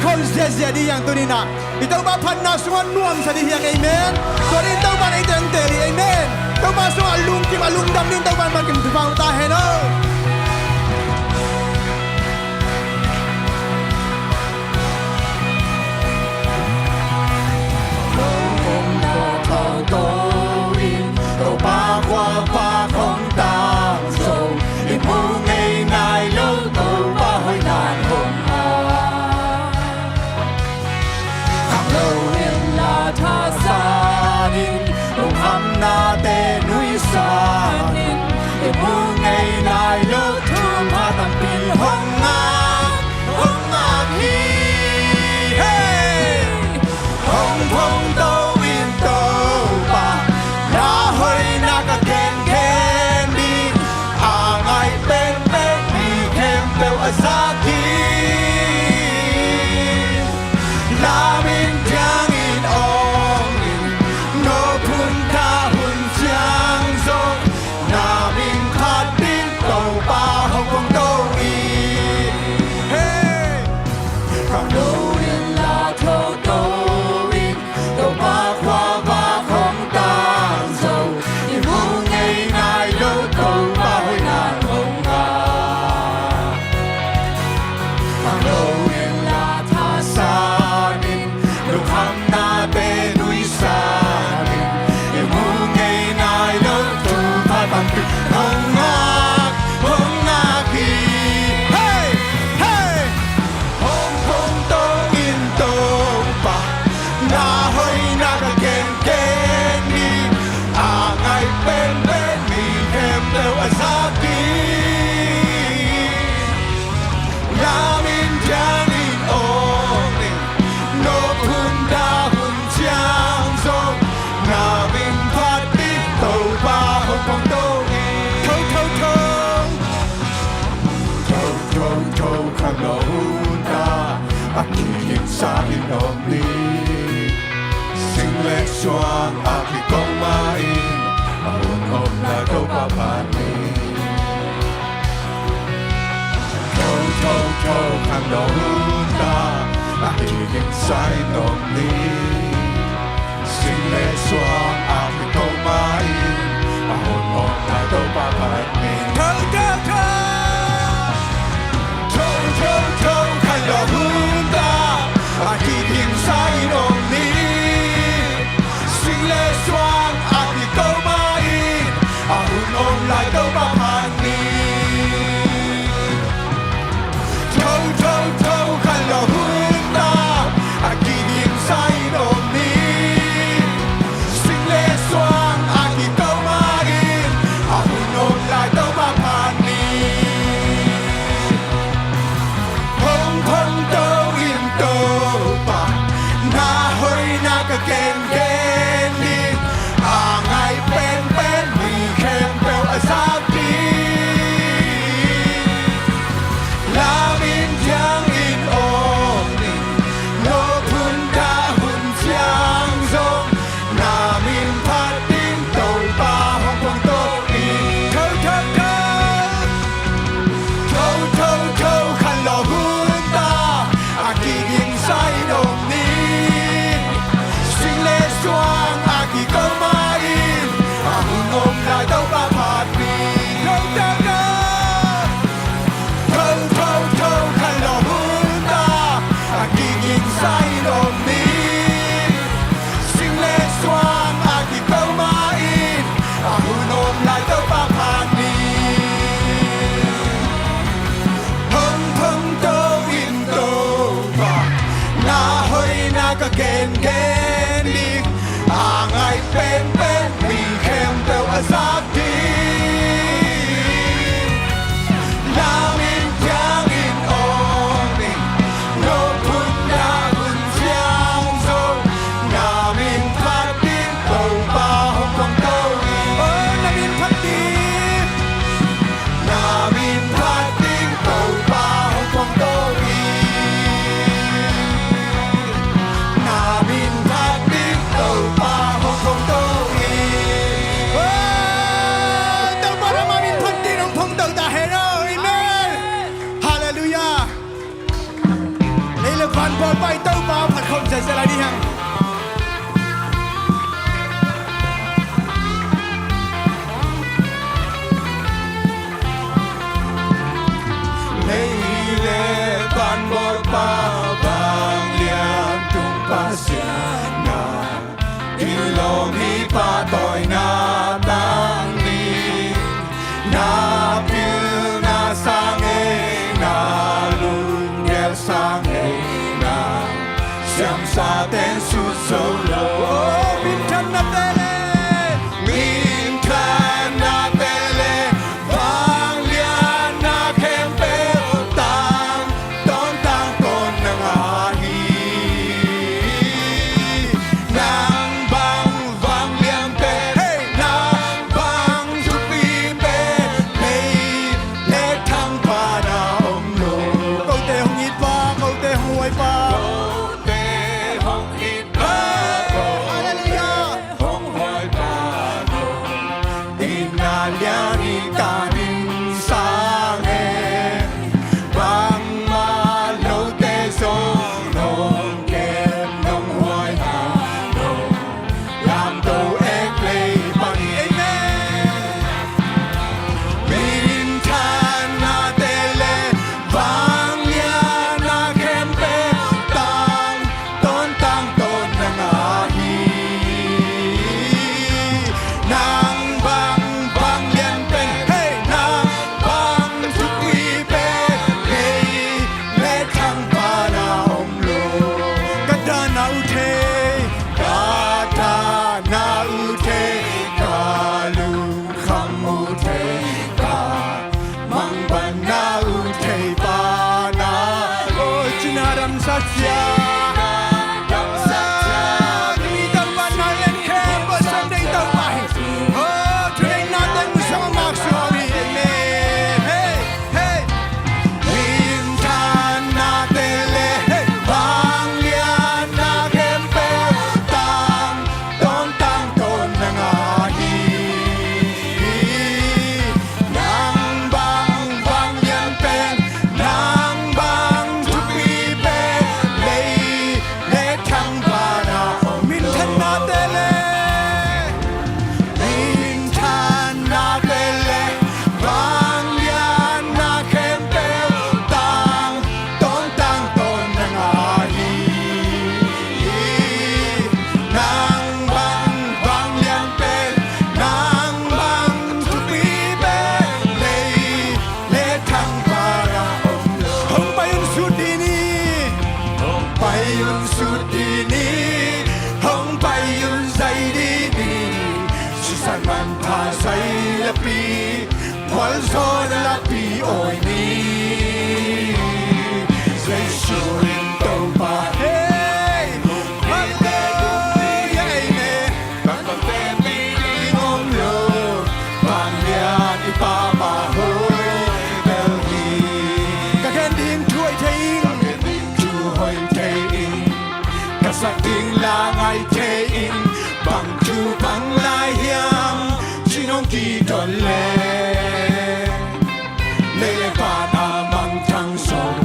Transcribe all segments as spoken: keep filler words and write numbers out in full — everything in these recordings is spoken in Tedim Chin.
Khol ziazia dih hiang tuni-in ah i Topa phatna sungah nuamsa dih hiang. Amen. Tua dih Topa in ei teng teel hi. Amen. Topa sungah a lungkim a lungdam dih Topa in man kim thupha ta hen aw. Topa khuavak hong tangzo, i mu ngei nai lo Topa hoihna in hong ngak. Khanglo inla thasan in, lungkhamnate nuihsan in, i mu ngei nai lo thupha tampi hong ngak, hong ngak hi. Hey! Hong phongto in Topa, na hoihna ka gengen ding, a ngai penpen mi khempeuh a zak ding. Lam in diang in awng in, no phun ta hun ciang zong, na min phat ding Topa hong phongto in. Hey! Khanglo inla thoto in, Topa khuavak hong tangzo, i mu ngei nai lo Topa hoihna in hong ngak. Khanglo inla thasan in, lungkhamnate nuihsan in, i mu ngei nai lo thupha tampi hong ngak, hong ngak hi. Hey! Hey! Hong phongto in Topa, na hoihna ka gengen ding, a ngai penpen mi khempeuh a zak ding. Lam in diang in awng in, no phun ta hun ciang zong, na min phat ding Topa hong phongto in. Tho, tho, tho. Tho, tho, tho, khanglo hun ta, a kigingsa in om ni. Sing le suang a kiko mah in, a hun om lai Topa phat ni. Tho, tho, tho, khanglo hun ta, a kigingsa in om ni. Sing le suang a kiko mah in, a hun om lai Topa phat ni. Tho, tho, tho. Tho, tho, tho, khanglo hun ta, a kigingsa in om ni. Sing le suang a kiko mah in, a hun om lai Topa phat ni. Tho, tho, tho, khanglo hun ta, a kigingsa in om ni. Sing le suang a kiko mah in, a hun om lai Topa phat ni. Hong phongto in Topa, na hoihna ka gengen ding, a ngai penpen mi khempeuh a zak ding. Lam in diang in awng in, no phun ta hun ciang zong, na min phat ding Topa hong phongto in. Tho, tho, tho. Tho, tho, tho, khanglo hun ta, a kigingsa in om ni. Sing le suang a kiko mah in, a hun om lai Topa phat ni. Tho, tho, tho. Tho, tho, tho, khanglo hun ta, a kigingsa in om ni. Sing le suang a kiko mah in, a hun om lai Topa phat ni. Hong phongto in Topa, na hoihna ka gengen ding, a ngai penpen mi khempeuh a zak ding. Lam in diang in awng in, no phun ta hun ciang zong, na min phat ding Topa hong phongto in. Oh, na min phat ding. Na min phat ding Topa hong phongto in. Na min Bawipa i Topa phat khawm zelzel lai ding hi hang. Lei le van Bawipa, vanglian tung Pasian na, i lawm hi pahtawina tang ni. Na pilna sang e, na lunggel sang e, na siamsa ten sut zo lo. Oh, minthanna te le, minthanna te le, vanglianna khempeuh tang, tawn tang tawn nang ahi. Nang bang vanglian pen, hey, nang bang thupi pen, lei le thangpaihna om lo. Kote hong it pa, kote hong huai pa, kote hong it pa, oh, Hallelujah. Hong huai pa lo. Ina lian i ka ding sang e, bangmah lote zong nong kem nong huai ha lo. Lamto ek lei pan hi. Amen. Minthanna te le vanglianna khempeuh tang, tawn tang tawn nang ahi. Nang bang vanglian pen, hey, nang bang thupi pen, lei le thangpaihna om lo. Ka dan a ut hi, ka dan a ut hi, ka lungkham ut hi, ka mangbanna ut hi pa na. Oh, cina damsak cia. Damsak cia. Mi dambanna en khe, oh, Sunday Topa hi. Oh, thunei na teng mu sang mak suami. Amen. Hey, hey. Minthanna te le, hey, vanglianna khempeuh tang, tawn tang tawn nang ahi. Nang bang vanglian pen, nang bang thupi pen, lei le thangpaihna om lo. Minthanna te le, minthanna te le, vanglianna khempeuh tang, tawn tang tawn nang ahi. Nang bang vanglian pen, nang bang thupi pen, lei le thangpaihna om lo. Hong pai un sut dih ni. Hong pai un sut dih ni. Hong pai un zai dih ni. Sisan manpha zai lapi, gualzawhna lapi awi ni. Jesu in Topa hi. Hey! Hallelujah, amen. Taktakte pi ding om lo, vanglian i Pa mah hoih bel hi. Ka gen ding thu hoih thei ing. Ka gen ding thu hoih thei ing. Ka sak ding la ngai thei ing. Bang thu bang lai hiam, cih nong kidon leh, lei le van a mangthang zong,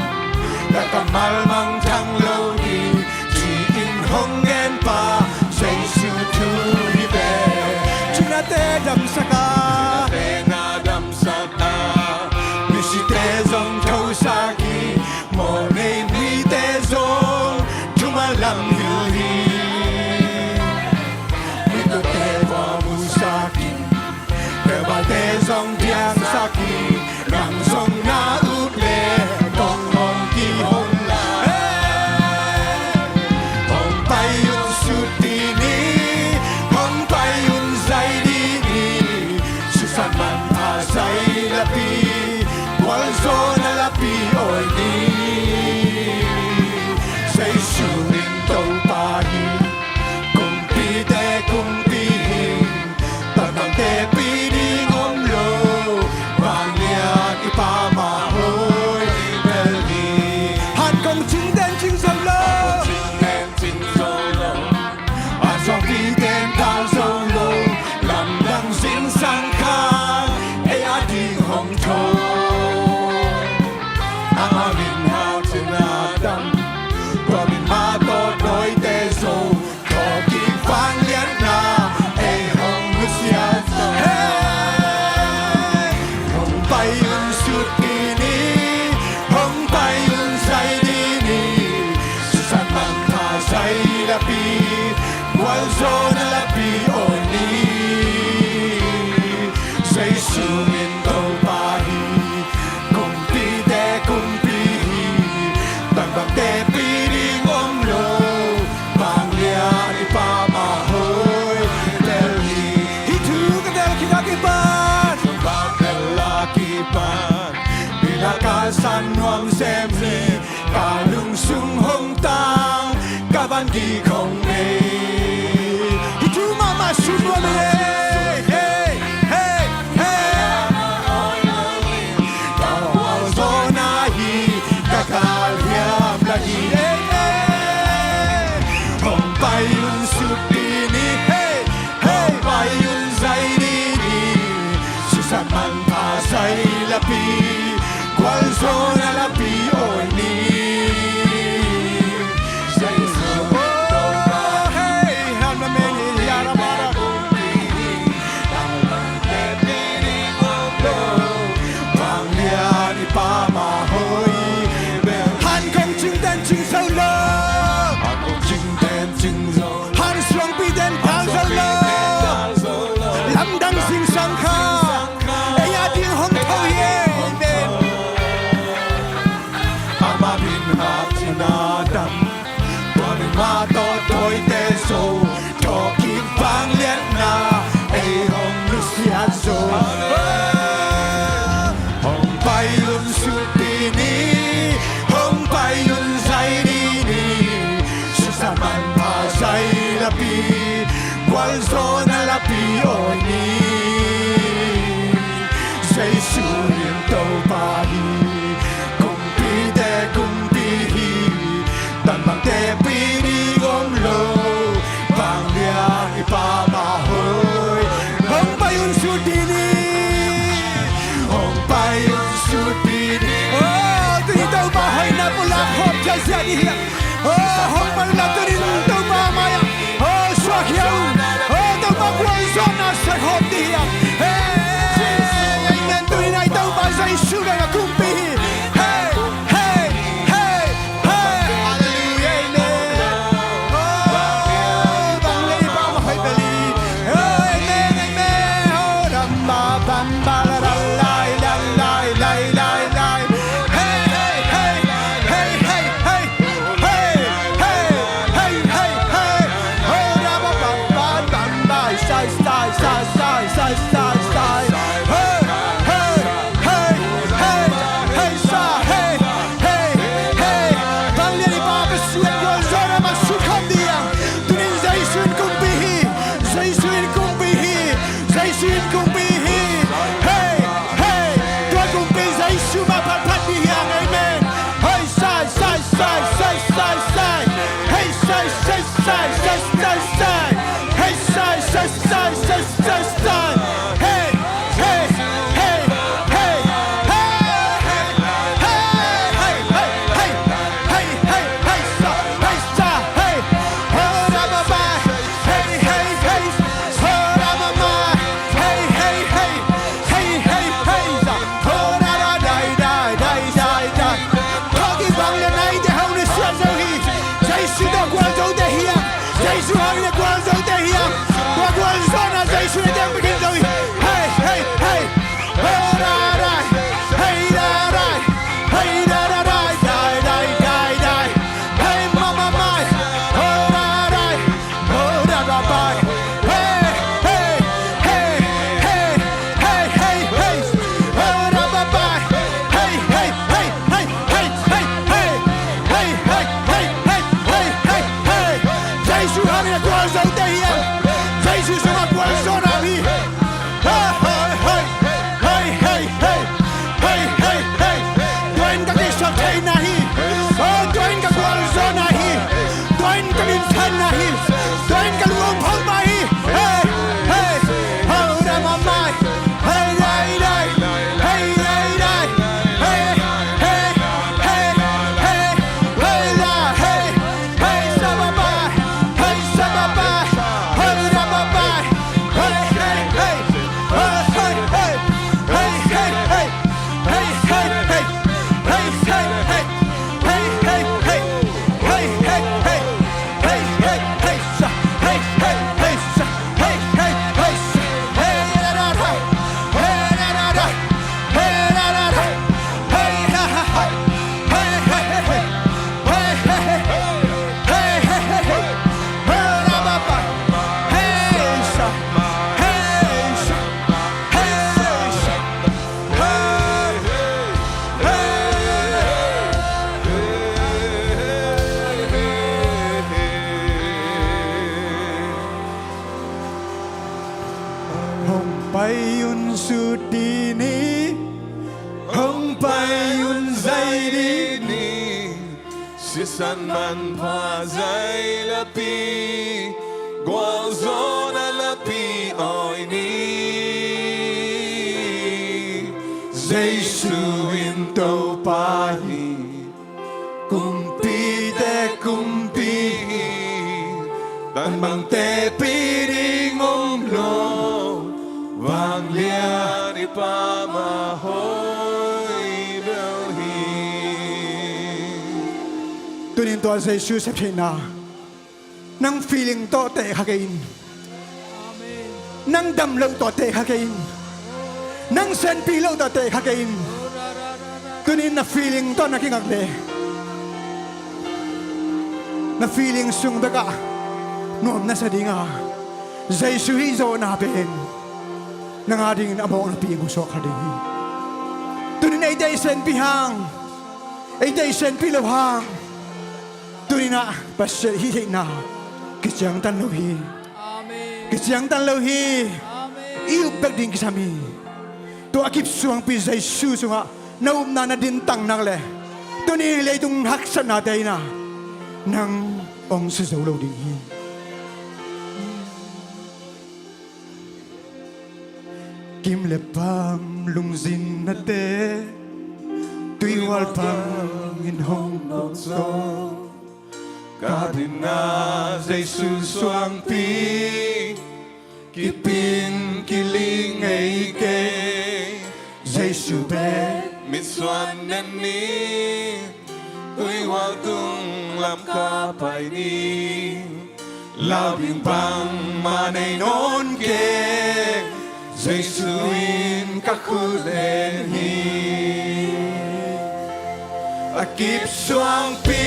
la kammal mangthang lo hi, ci-in hong genpa Jesu thu hi ve. Cunate damsak a, cunate na damsak a, misite zong thosak hi, mawhnei mite zong thuman lam hilh hi. Mituate va musak hi, peuhbalte zong piangsak hi. Nang zong na up le kong hong kihong lai. Hong pai un sut dih ni, hong pai un zai dih ni. Sisan manpha zai lapi, gualzawhna lapi awi ni. Jesu in Topa hi, kumpite kumpi hi. Taktakte pi ding om lo, vanglian i Pa mah hoih bel hi. Han kong cing ten cing zo lo. Han kong cing ten cing zo lo. A suangpi ten thal zo lo. Lamdang zingsang kha, ei a ding hong tho. Amah min Ka san nuam sem hi, ka lungsung hong tang, ka van gik hong nei. Hi thu mahmah sut nuam hi. Hey, hey, hey, hey. Ka gualzawhna hi, ka kal hiam la hi. Hey, hey. Hong pai un sutpi ni, hey, hey. Hong pai un zaini ni. Sisan manpha zai lapi, gualzawhna lapi awi ni. Jesu. Oh, hey, hana meni yara bara. Vanglian i Pa mah hoih. Han kong cingten cing zo lo. Han kong cingten cing zo. Han suangpi ten pal zo lo. Lamdang zingsang kha ei a ding hong tho hi. Amen. Ama min hak cina dam. Tua min mah tawh tawite zo. Thawhkik vangliatna ei hong nusiat zo. Hong pai un sutpi ni. Hong pai un zaini ni. Sisan manpha zai lapi, gualzawhna lapi awi ni. Jesu in Topa hi. Kumpite kumpi hi. Tangmangte pi ding om lo. Vanglian i Pa mah hoih. Hong pai un sutpi ni. Hong pai un sutpi ni. Oh, tuni Topa hoihna pulak khawm khia zia ni hiam? Oh, hong pai un la tuni Topa mai-ah. Oh, suak khia un. Oh, Topa gualzawhna sak khawm ni hiam? Hey, amen. Tuni nai Topa Jesu bek a kumpi hi. Hey, hey, hey. Hey, hallelujah, amen. Oh, bang lei bang hoih beli. Oh, amen, amen. Oh, ram ba bam ba la la lai, la lai, lai, lai, lai. Hey, hey, hey, hey, hey, hey. Hey, hey, hey, hey, Sisan manpha zai lapi, gualzawhna lapi awi ni. Jesu in Topa hi, kumpite kumpi hi. Tang bangte pih ding om lo, vanglian i Pa mah hoih bel hi. Tunin tua Jesu septheihna nang feeling tawh teh kha kei in. Nang dam loh tawh teh kha kei in. Nang senpi loh tawh teh kha kei in. Tunin na feeling tawh na kingak leh, na feeling sung bekah nuam na sa ding a, Jesu hih zawhna pen nang a dingin a mawknapi hong suak kha ding hi. Tunin eite i senpi hang, eite i senpi lo hang, tuninah Pasian hih theihna kiciangtan lo hi. Amen. Kiciangtan lo hi. Amen. I up bek ding kisam hi. Tua a kip suangpi Jesu sungah na upna na dintang nak leh, tuni leitung haksatnate inah nang hong si zo lo ding hi. Kim le paam lungzinnate tuihual bangin hong nawk zaw. Ka dinna Jesu suangpi, kipin kiling ngei kei. Jesu bek mitsuan den ni, tuihual tung lam ka pai ni. Lau ding bangmah nei nawn kei, Jesu in ka khut len hi. A kip suangpi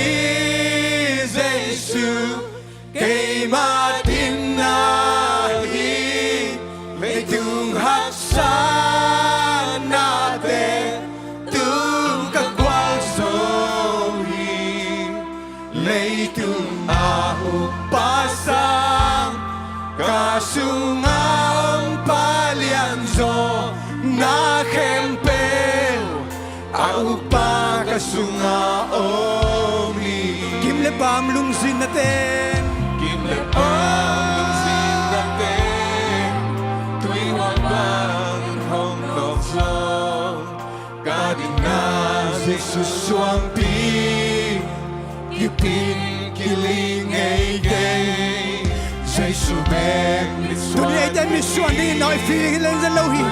Jesu keima dinna hi. Leitung haksatnate tung ka gualzo hi. Leitung a ukpa sang ka sunga om pa lianzaw, na khempeuh a ukpa ka sunga om hi. Kim le paam lungzinna ten, kim le paam lungzinna ten tuihual bangin hong nawk zaw. Ka dinna Jesu suangpi, kipin kiling ngei kei. Jesu bek mitsuan. Tuni eite mitsuan dingin no i feeling hi leng zen lo hi.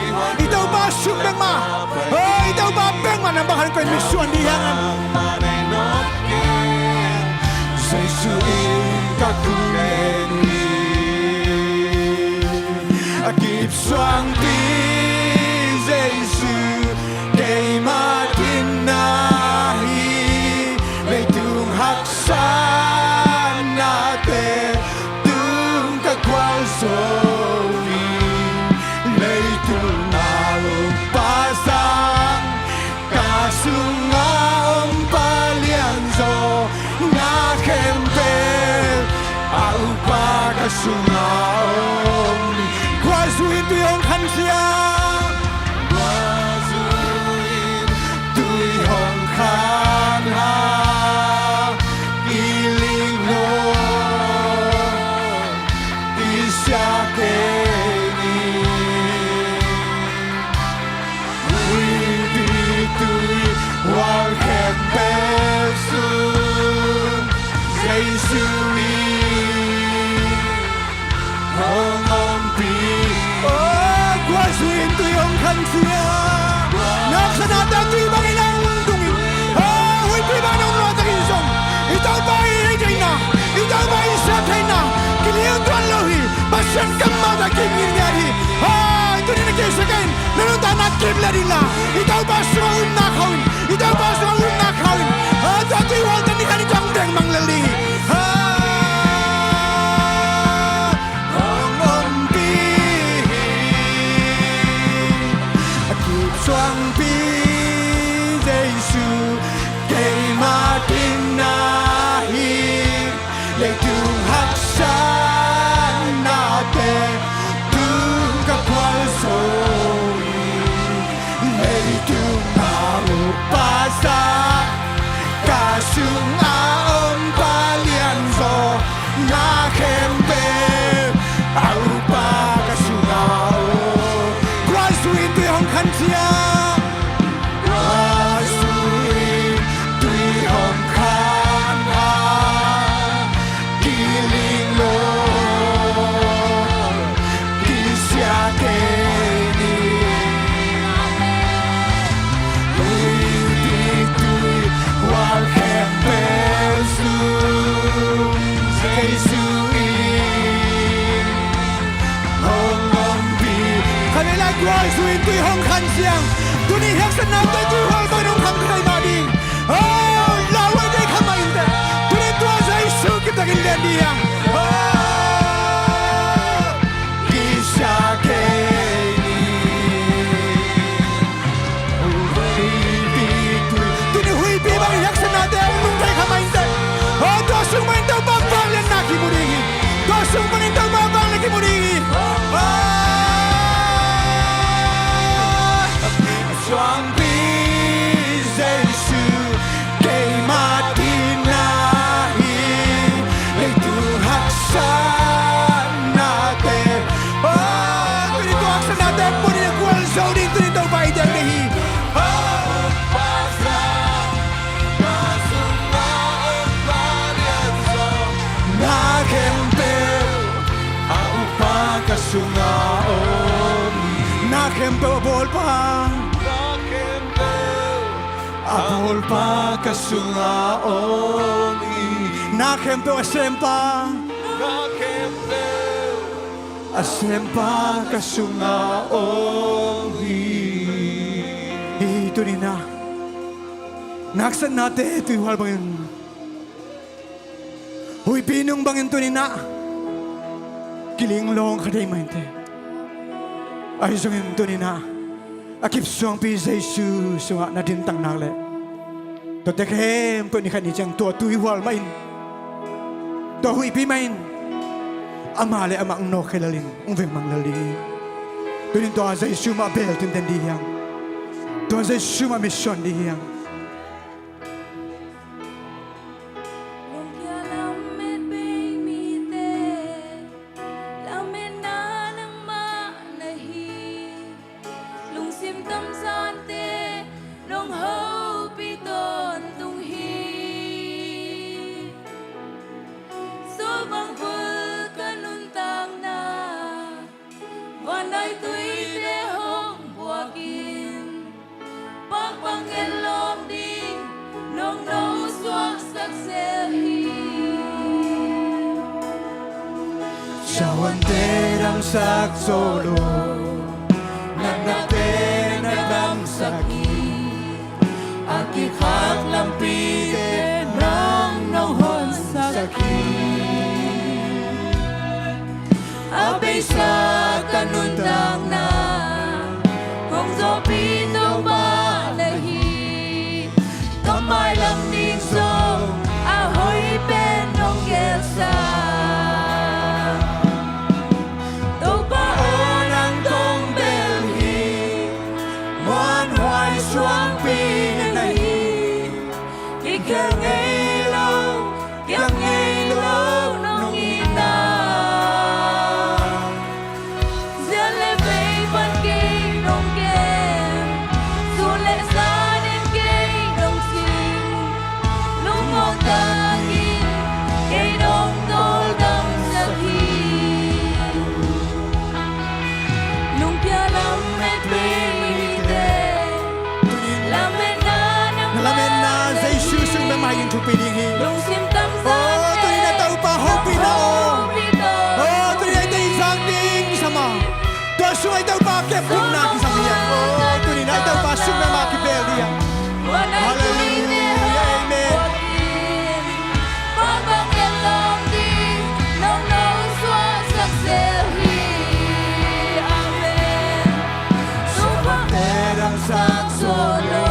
I Topa sung bek mah, oh, i Topa bek mah nang bang han ko in mitsuan ding hi hang. Jesu in ka khut len hi. A kip suangpi Jesu keima dinna hi. Leitung haksatnate tung ka gualzo hi. Leitung a ukpa sang ka sunga om pa lianzaw, na khempeuh a ukpa ka sunga om hi. Gualzo in tui hong khan khia. Gualzo in tui hong khan a, kiling lo, kisia kei ni. Huipi tuihual khempeuh sung Jesu in hong ompih. Oh, gualzo in tui hong khan khia. Na haksatnate tui bangin hong tung in, oh, huipi bangin hong luahtak in zong, i Topa i hih theihna, i Topa i siam theihna kilian tuan lo hi. Pasian kammal tawh kim ngitngiat hi. Hai, tuni na kisia kei in, na nuntakna kim let inla, i Topa sungah upna khawh in, i Topa sungah upna khawh in. Hai, tua tuihual teng ni khat i tuang deng mang lel ding hi. Hai. Nate tuihual bangin hong kham thei mah ding. Oh, lauhuaite kham mah inteh. Tuni tua Jesu kiptakin lian ding hi hang. Oh, kisia kei ni. Huipi tui. Tuni huipi bangin haksatnate hong nung thei kham mah inteh. Oh, tua sung bangin Topa vangliatna kimu ding hi. Tua sung bangin Topa vangliatna kimu ding hi. Oh. Suangpi Jesu, keima ding na hi, leitung haksatnate. Oh, tuni tua haksatnate pua ding, gualzo ding tuni Topa i deih ding hi. Oh, na khempeuh a upa ka sungah om hi. Na khempeuh a bawlpa. Na khempeuh a bawlpa ka sungah om hi. Na khempeuh a sempa. Na khempeuh a sempa ka sungah om hi. Hi, tuni-in ah na haksatnate tuihual bangin, huipi nung bangin tuni-in ah kilinglawng kha thei mah inteh. Ahi zongin tuni-in ah a kip suangpi Jesu sungah na dingtang nak leh, tuate khempeuh ni khat ni ciang tua tuihual mah in, tua huipi mah in, amah le amah hong nawkkhia lel in, hong vengmang lel ding hi. Tuni-in tua Jesu mah bel tinten ding hi hang. Tua Jesu mah mitsuan ding hi hang. Lungkia lamet bei mite, lametna nangmah na hi. Lungsim tamzante nong hopih tawntung hi. Sawlbang khul ka nuntakna, vannoi tuite hong puakin, pakpang genlawm ding nong nosuahsak zel hi. Siavuante damsak zo lo, natnate na damsak hi. A kikhak lampite nang nong honsak hi. A beisa ka nuntakna hong zawhpih Topa na hi. Ka mailam ding zong a hoih pen nong gelsak. Topa aw, nang kong bel hi. Muanhuai suangpi na hi. Kikhel ngei lo, kiam ngei lo nong itna. Zian le vei pan kei nong kem, sun le zan in kei nong cing. Lungmuang takin kei nong tawldamsak hi. Lungkia lamet bei mite, lametna nang, lametna Jesu sung bek mah in thupi ding hi. Lungsim tamzante, oh, tuni-in ah Topa hopihna aw. Oh, tuni-in ah eite i zak ding kisam a, tua sungah i Topa kepkhopna kisam hi a. Oh, tuni-in ah i Topa sung bek mah kibel ding hi a. Halleluiah, amen. Sawlbangte damsak zo lo,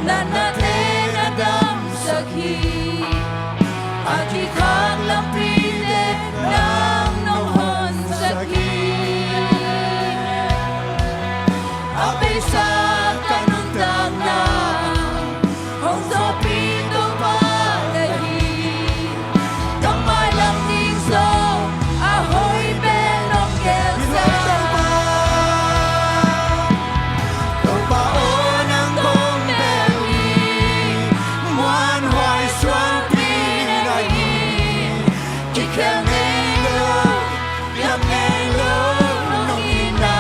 natnate na damsak hi. A kikhak lampite nang nong honsak hi. A beisa ka nuntakna hong zawhpih Topa na hi. Ka mailam ding zong a hoih pen nong gelsak. Topa aw, nang kong bel hi. Muanhuai suangpi na hi. Kikhel ngei lo, kiam ngei lo nong itna.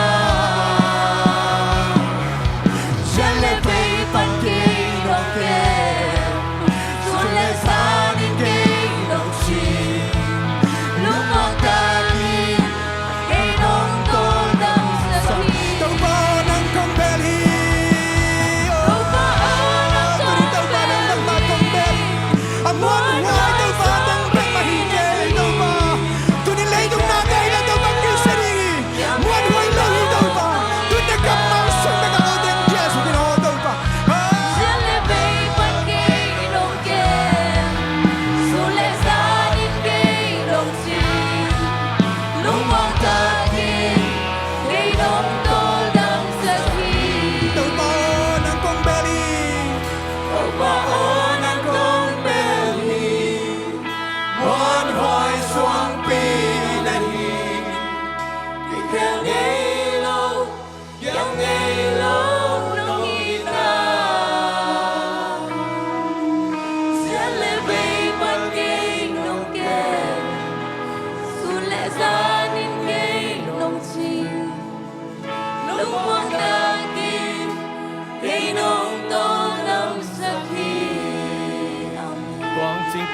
Zian le vei pan kei nong kem, sun le zan in kei nong cing. Lungmuang takin kei nong tawldamsak hi. Topa aw, nang kong bel hi.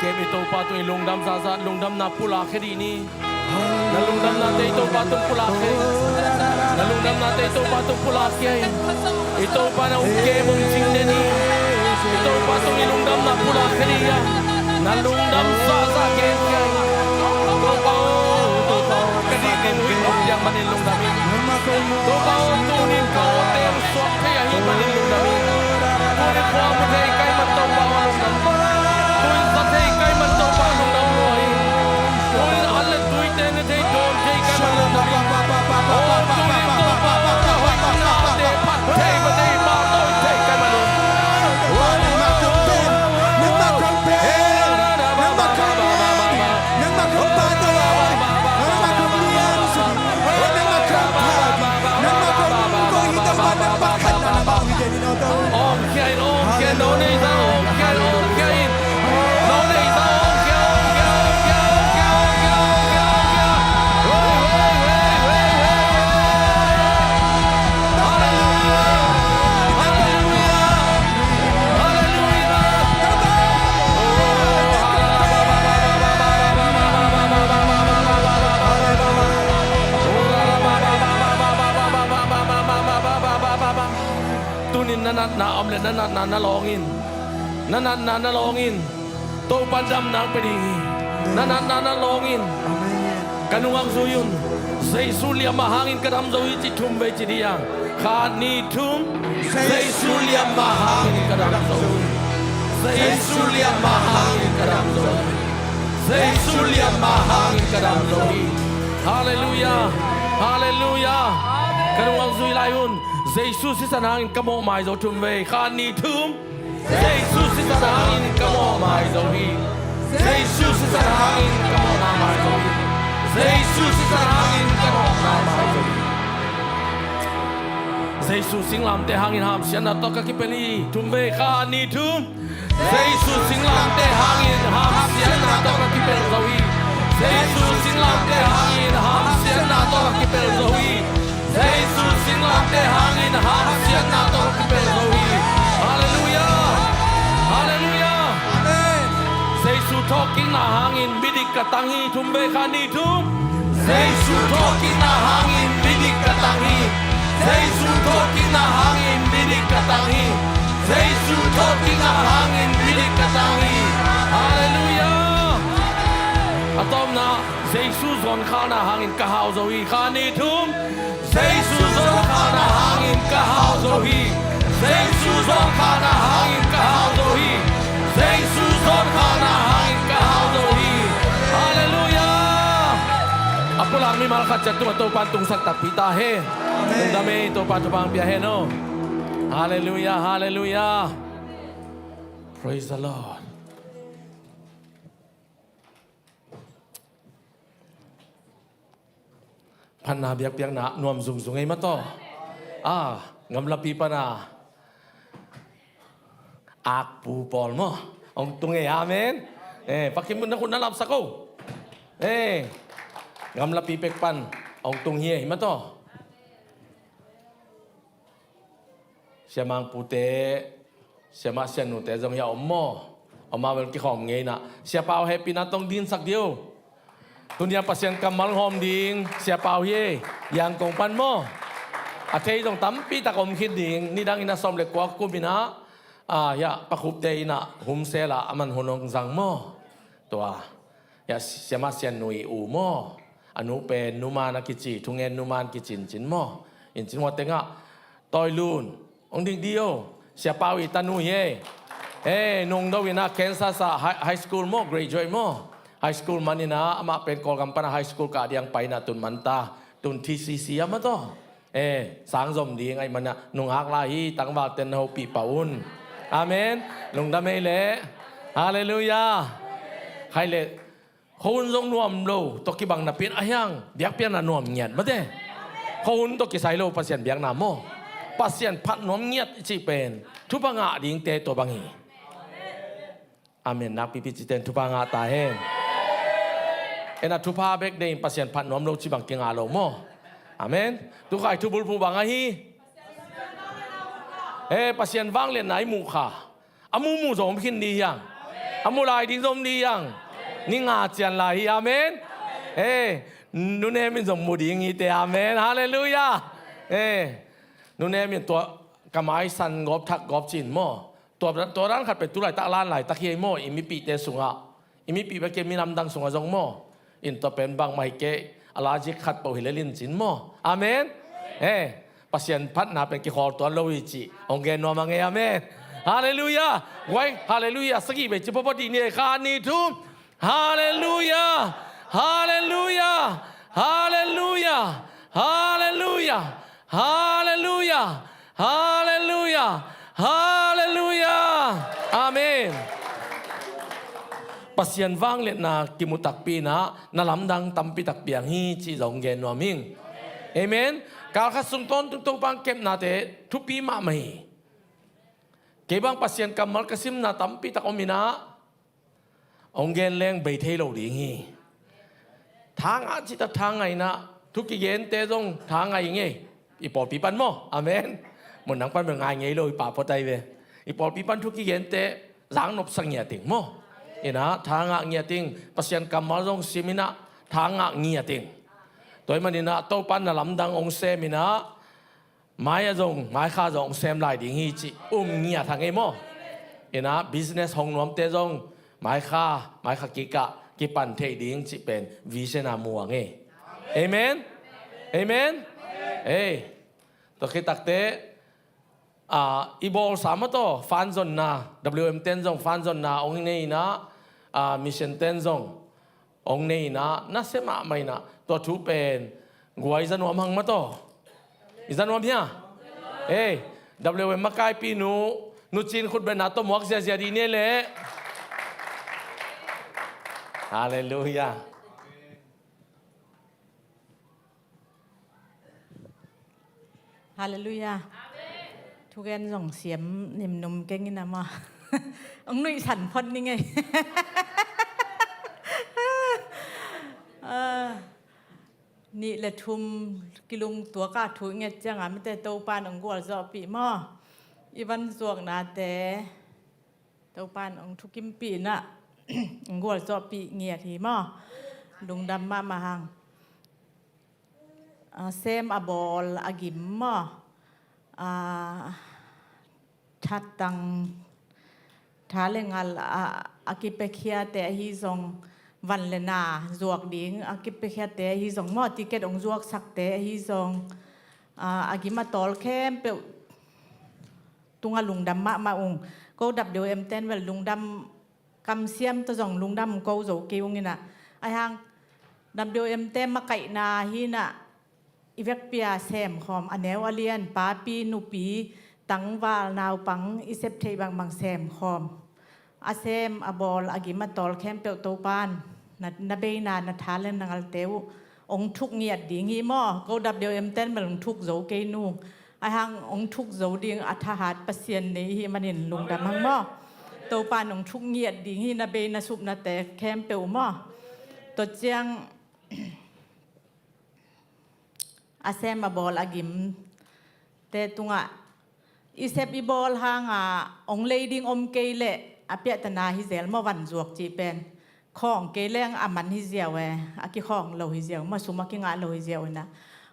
Kem i Topa tung i lungdam zahzah, lungdamna pulak khia dih ni. Na lungdamnate i Topa tung pulak khia in. Na lungdamnate i Topa tung pulak khia in. I Topa na uk kem ung cing den hi. I Topa tung i lungdamna pulak khia dih hi a. Na lungdam zahzah gen khia in. Topa aw, Topa aw, ka dik ding huih buk piak manin lungdam in. Topa aw, tuni in ka awte suak thei ahih manin lungdam hi. Tuni khua mu thei ka hih man Topa aw lungdam hi. Tuni za thei ka hih man Topa lungdam lua hi. Tuni an le tuite ne thei dawn thei ka hih man lungdam hi. Aw, tuni Topa aw na hoihnate phat thei, phat thei, pahtawi thei ka hih man lungdam hi. Nangmah kong pen, nangmah kong pen, nangmah kong pen, nangmah kong pahtawi, nangmah kong lian. Om khia in, om khia in, no neih zah om khia in, om khia in. No neih zah om khia, om khia, om khia. Hallelujah. Hallelujah. Hallelujah. Tunin na natna om le na natna na lawng in. Na natna na lawng in. Topa damna hong pia ding hi. Na natna na lawng in. Amen. Ka nungak zui un. Jesu liamma hangin ka dam zo hi ci thum vei ci dih a. Khat, nih, thum. Jesu liamma hangin ka dam zo hi. Jesu liamma hangin ka dam zo hi. Jesu liamma hangin ka dam zo hi. Hallelujah. Hallelujah. Ka nungak zui lai un. Jesu sisan hangin ka mawhmai zo thum vei. Khat, nih, thum. Jesu sisan hangin ka mawhmai zo hi. Jesu sisan hangin ka mawhmai zo hi. Jesu sisan hangin ka mawhmai zo hi. Jesu singlamteh hangin hamsiatna tawh ka kipel hi. Thum vei, khat, nih, thum. Jesu singlamteh hangin hamsiatna tawh ka kipel zo hi. Jesu singlamteh hangin hamsiatna tawh ka kipel zo hi. Jesu singlamteh hangin hamsiatna tawh ka kipel zo hi. Hallelujah. Hallelujah. Amen. Jesu thawhkikna hangin midik ka tang hi. Thum vei, khat, nih, thum. Jesu thawhkikna hangin midik ka tang hi. Jesu thawhkikna hangin midik ka tang hi. Jesu thawhkikna hangin midik ka tang hi. Hallelujah. A tawpna, Jesu zonkhalna hangin ka hau zo hi. Khat, nih, thum. Jesu zonkhalna hangin ka hau zo hi. Jesu zonkhalna hangin ka hau zo hi. Jesu zonkhalna hangin ka hau zo hi. Hallelujah. A pulak mimal khat ciat tungah Topa'n tungsak takpi ta hen. Amen. Lungdam ei, Topa thupha hong pia hen aw. Hallelujah, hallelujah. Praise the Lord. Phatna biakpiakna nuam zungzung ei mataw. A, gamlapi pana akpu pawl maw? Hong tung ei, amen. Eh, pakim na khut na lapsak o. Eh, gamlapi pek pan hong tung hi ei mataw. Siamang pute, siamah sianute zong hi a om maw? Om a vel kikhawm ngei na. Siapau hehpihna tawh dingsak dih o. Tuni a Pasian kammal hawm ding siapau hi e. Yangon pan maw? A thei zong tampi tak om khin ding. Nidang in a sawm le kua kum in a, a, ya, Pa Khup te in a humsel a, aman hun hong zang maw? Tua, ya, siamah siannu i u maw? A nu pen Nu Man a kici, thungen Nu Man kicincin maw? Incin hua tengah Tawi Lun, hong ding dih o. Siapau i tanu hi e. Eh, nungdo in a Kansas a high, high school maw, graduate maw? High school man in a, amah pen Kawlgam pan a high school kah ding pai in a tun man ta. Tun T C C a mataw. Eh, sang zom ding ahih man a, nungak lai hi, tangvalte na hopih pah un. Amen. Lungdam ei leh. Hallelujah. Khai leh. Khuahun zong nuam lo tawh kibang napi in a hiang, biakpiakna nuam ngiat mate. Khuahun tawh kisai lo Pasian biakna maw? Pasian phat nuam ngiat i cih pen thupha ngah dingte tua bang hi. Amen. Nakpipi cite in thupha ngah ta hen. En a thupha bek deih in Pasian phat nuam lo cih bang kingah lo maw? Amen. Tukhai thubulphuh bang ahi? Eh, Pasian vangliatna i muh kha. A muhmuh zong om khin dih hiang. A mu lai ding zong om ding hi hang. Ni nga cian lai hi, amen. Eh, Nu Nem in zong mu ding hi te, amen. Halleluiah. Eh, Nu Nem in tua ka mai san gawp thak gawp cin maw. Tua, tua dan khat pen tu laitak lan laitak hi ei maw, i mipihte sungah. I mipih bek hi kei, minam dang sungah zong maw. In tua pen bangmah hi kei, a logic khat peuh hi lel in cin maw. Amen. Eh, Pasian phatna pen kikhawl tuan lo hi cih hong gen nuam hang ei, amen. Halleluiah. Guai, halleluiah sagih vei ci pawpaw dih ni ei, khat, nih, thum. Halleluiah. Halleluiah. Halleluiah. Halleluiah. Halleluiah. Halleluiah. Halleluiah. Amen. Pasian vangliatna kimu takpi in ah, na lamdang tampi tak piang hi cih zong gen nuam ing. Amen. Kal khat sung tawntung Topa hong kepnate thupi mahmah hi. Kei bang Pasian kammal ka simna tampi tak om in ah, hong gen leng bei thei lo ding hi. Thangah cih tak thangah in ah, thu kigente zong thangah hi ngei. I pawlpi pan maw. Amen. Mun dang pan bel ngai ngei lo, i pa pawtai ve. I pawlpi pan thu kigente zang nopsa ngiat ing maw. In ah thangah ngiat ing, Pasian kammal zong sim in ah thangah ngiat ing. Tua ahih manin ah Topa in na lamdang hong sem in ah, mai-ah zong, mai kha zong sem lai ding hi cih um ngiat hang ei maw. In ah business hong nuamte zong mai kha, mai kha kikah kipan theih ding cih pen vision a mu hang ei. Amen. Amen. Ei, tua khit takteh, ah, i bawlsa mah tawh fan zonna, W M ten zong fan zonna hong nei in ah, ah, mission ten zong hong nei in ah, nasia mahmah in ah, tua thu pen guai za nuam hang mah tawh. I za nuam hia? Ei, W M makaipi nu, Nu Cin khutbetna tawh muak ziazia dih ni leh. Halleluiah. Halleluiah. Thugen zong siam nimnum keng in ah maw. Hong nuihsan phot ni ngei. Ah, nih le thum kilung tuak a thu i nget ciangin mite Topa in hong gualzawhpih maw. I van zuaknate Topa in hong thukimpih in ah, hong gualzawhpih ngiat hi maw. Lungdam mahmah hang. A sem a bawl a gim maw. A thatang, tha le ngal a, a kipiakhiate ahi zong, van le na zuak ding a kipiakhiate ahi zong maw, ticket hong zuaksakte ahi zong, a, a gim a tawl khempeuh tungah lungdam mahmah ung. Ko W M ten bel lungdam, kamsiam tawh zong lungdam ko zo kei ung in ah. Ahi hang W M ten makaihna hi in ah, i vekpi a semkhawm, a neu a lian, papi, nupi, tangval, naupang, i sep theih bangbang semkhawm. A sem a bawl a gim a tawl khempeuh Topa in na, na beina, na tha le na ngalte uh hong thuk ngiat ding hi maw. Ko W M ten bel hong thuk zo kei nung. Ahi hang hong thuk zo ding a thahat Pasian nei i hih manin lungdam hang maw. Topa in hong thuk ngiat ding hi, na bei na supnate khempeuh maw. Tua ciang a sem a bawl a gimte tungah i sep i bawl hanga hong lei ding om kei leh a piahtana hi zel maw, van zuak cih pen. Khawng kei leng a man hi ziau e, a kikhawng lo hi ziau maw, sum a kingah lo hi ziau in ah.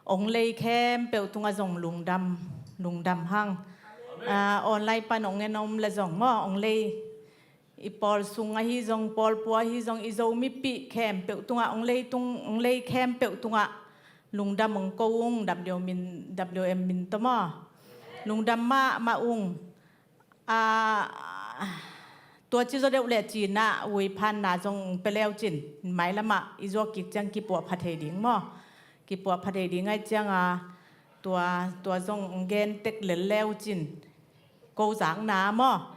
Hong lei khempeuh tungah zong lungdam, lungdam hang. Ah, online pan hong en om le zong maw, hong lei i pawl sung ahi zong, pawl pua ahi zong, i Zo mipih khempeuh tungah, hong lei tung, hong lei khempeuh tungah lungdam hong ko ung, W M min, W M min tawh maw. Lungdam mahmah ung. Ah, tua ci zaw deuh leh cin ah, ui phanna zong pia leu cin, mailamah i zuak kik ciang kipuah pha thei ding maw. Kipuah pha thei ding ahih cianga, tua, tua zong gen tek lel leu cin. Ko zakna maw.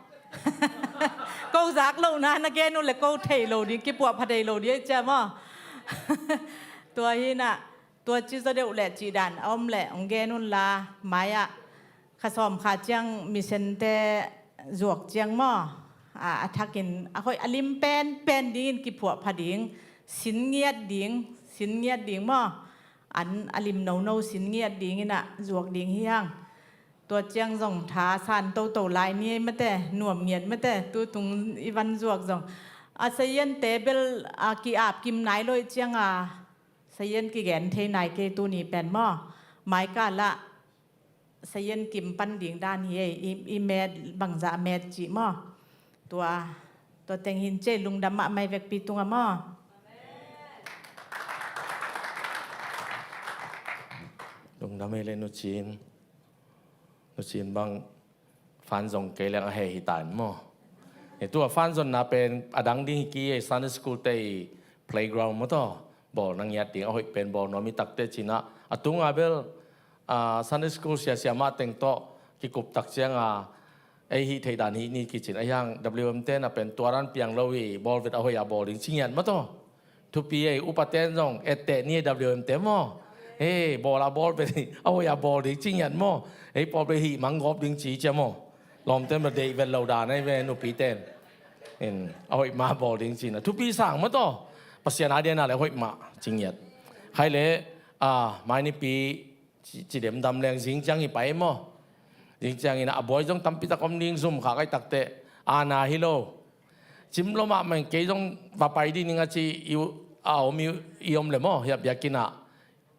Ko zak lohna na gen uh leh ko thei lo ding, kipuah pha thei lo ding ahih ciang maw. Tua hi in ah, tua ci zaw deuh leh cih dan a om leh hong gen un la, mai-ah kha sawm kha ciang mission-te zuak ciang maw, a, a thakin a hoih a lim penpen dingin kipuah pha ding, sin ngiat ding, sin ngiat ding maw. An a lim nono sin ngiat ding in ah zuak ding hi hang. Tua ciang zong tha san toto lai ni ei mate, nuam ngiat mate, tutung i van zuak zong. A saziante bel a ki-ap kim nai lo ih cianga sazian kigen thei nai kei tuni pen maw. Maika lah sazian kim pan ding dan hi ei, i, i met bangzah met cih maw. Tua, tua teng hin cei lungdam mahmah ei vekpi tungah maw. Lungdam ei le Nu Cin. Nu Cin bang fan zong kei leng a hei hi ta in maw. E, tua fan zonna pen a dang ding hi ki ei, Sunday school te i playground maw taw. Bawl na ngiat ding a hoih pen bawl nuam i takte cinah. A tunga bel, a, Sunday school siasia mah teng tawh kikup tak cianga ei hih theih dan hih ni kicin. A hiang W M te na pen tua dan piang lo i bawl vet a hoih a bawl ding ci ngiat maw taw. Thupi ei, upaten zong etteh ni ei W M te maw. Hei, bawl a bawl vet hi, a hoih a bawl ding ci ngiat maw. Hei, pawl vet hih mang gawp ding ci cia maw. Lawmten bel deih vet lo dan ei ve nupiten. In, a hoih mah bawl ding cina. Thupi sang maw taw. Pasian a diana le a hoih mah ci ngiat. Khai le, a, mai nipi ci, ci demdam leng zing ciang hi pai maw. Zing ciangin a buai zong tampi tak om ding zum kha kai takte. A na hi lo. Cim lo mahmah in kei zong va pai dih ning a ci i, a om i, i om le maw. Hiah biakinn ah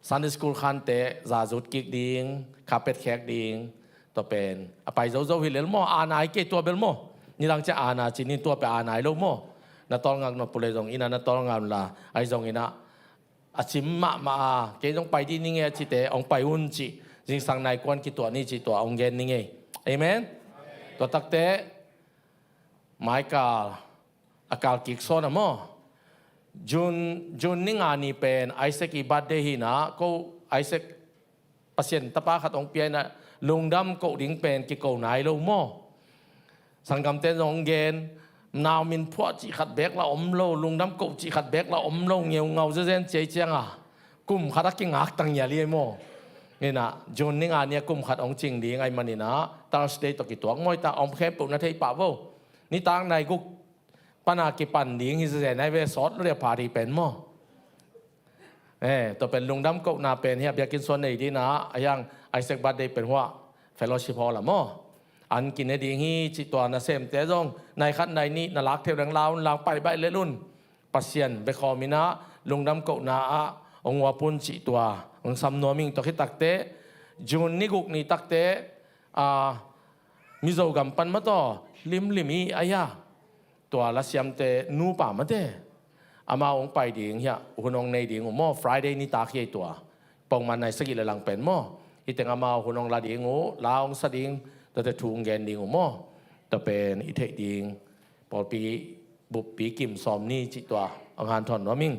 Sunday school khante zazut kik ding, carpet khek ding. Tua pen a pai zozo hi lel maw, a nai kei tua bel maw. Nidang cia a na ci nin tua pen a nai lo maw. Na tawlngak nop pule zong ina na tawlngak la, ai zong ina a cim mahmah a, kei zong pai dih ning e a cite, ong pai un cih, zingsang nai kuan kituah ni cih tua ong gen ning e. Amen. Tua takte maikal a kal kik sawn a maw. June, June ni nga ni pen Isaac i birthday hi na, ko Isaac Pasian tapa khat ong pia ina, lungdam koh ding pen kiko nai lo maw. Sanggamte zong ong gen, nau min phuah cih khat bek la om lo, lungdam koh cih khat bek la om lo, ngeungau zezen ciai cianga kum khat a kingak tang ngial i ei maw. Ina, June ni nga ni a kum khat ong cing ding ai manina, Thursday tawh kituak maw, i ta om khempeuh na thei pah vo. Nitak nai guk pana kipan ding hi zezen ai ve, sawt lo dia party pen maw. Eh, tua pen lungdam kohna pen hiah biakinn suan nei dina, a hiang Isaac birthday pen huah fellowship hall a maw. An kine ding hi cih tua nasemte zong nai khat nai nih na lak theu dang laun lang pai baih lel un. Pasian bekhawm ina lungdam kohna ah ong uap un cih tua ong sam nuam ing. Tua khit takte June ni guk ni takte, a, Mizo gam pan mataw limlim i a hiah tua lasiamte nupa mate amau ong pai ding hiah hun ong nei ding uh maw. Friday nitak hi ei tua. Pongman nai sagih le lang pen maw. Hih teng amau hun ong la ding uh, la ong sa ding, tuate thu ong gen ding uh maw. Tua pen i theih ding pawlpi buppi kim sawm ni cih tua ong hanthawn nuam ing.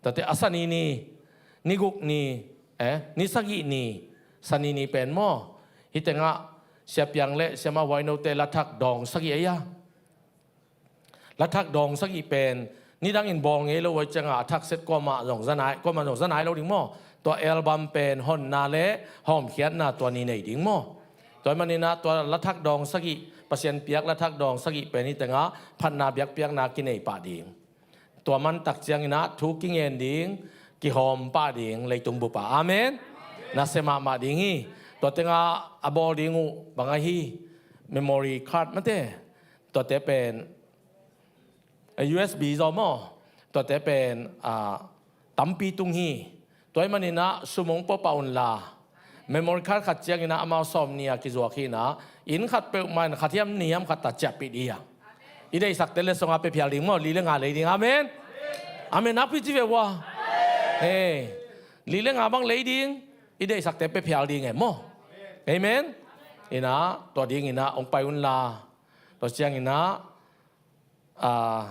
Tuate a sani ni, ni guk ni, eh, ni sagih ni, sani ni pen maw. Hih tengah Sia Piang le Sia Ma Huai Note lathak dawng sagih a hiah. Lathak dawng sagih pen nidangin bawl ngei lo uh ai cianga a thakset kuamah zong za nai, kuamah zong za nai lo ding maw. Tua album pen honna le hawmkhiatna tua ni nei ding maw. Tua hi manina tua lathak dawng sagih, Pasian piak lathak dawng sagih pen hih tengah phatna biakpiakna kinei pah ding. Tua mantak ciangina thu kingen ding, kihawm pah ding leitung bupa. Amen. Nasia mahmah ding hi. Tua tengah a bawl ding uh bang ahi, memory card mate. Tuate pen, eh, U S B zaw maw. Tuate pen, ah, tampi tung hi. Tua hi manina sum ong puapah unla, memory card khat ciangina amau sawm ni a kizuak hina, inn khat peuhmah in khat hiam ni hiam khat ta ciahpih dih a. I deihsakte le songa pia phial ding maw, li le nga lei ding. Amen. Amen. Nakpi ci ve ua. He. Li le nga bang lei ding. I deihsakte pia phial ding e maw. Amen. Ina, tua dingina ong pai unla. Tua ciangina, ah,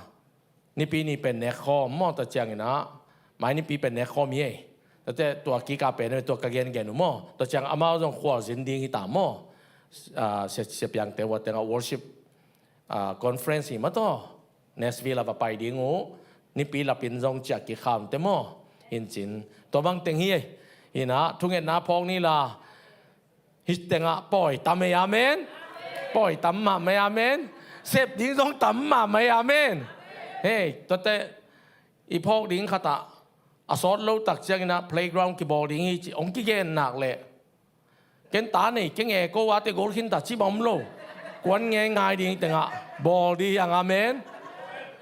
nipi ni pen nekkhawm maw, tua ciangina mai nipi pen nekkhawm hi ei. Tuate tua kika pen tua ka gengen uh maw. Tua ciang amau zong khualzin ding hita maw. Ah, Sia, Sia Piangte ua tengah worship, ah, conference hi mataw. Nashville a va pai ding uh. Nipi lapin zong ciah kikhaunte maw. Hincin tua bang teng hi ei. Hina thungetna phawk nila. Hih tengah pawi tam ei, amen. Pawi tam mahmah ei, amen. Sep ding zong tam mahmah ei, amen. Hei, tuate i phawk ding khatah a sawt lotak ciangina playground kibawl ding hi ci ong kigen nak leh Ken ta nei, kei nge ko a te gol khin ta ci bang om lo. Kuan nge ngai ding tengah bawl dih hiang, amen.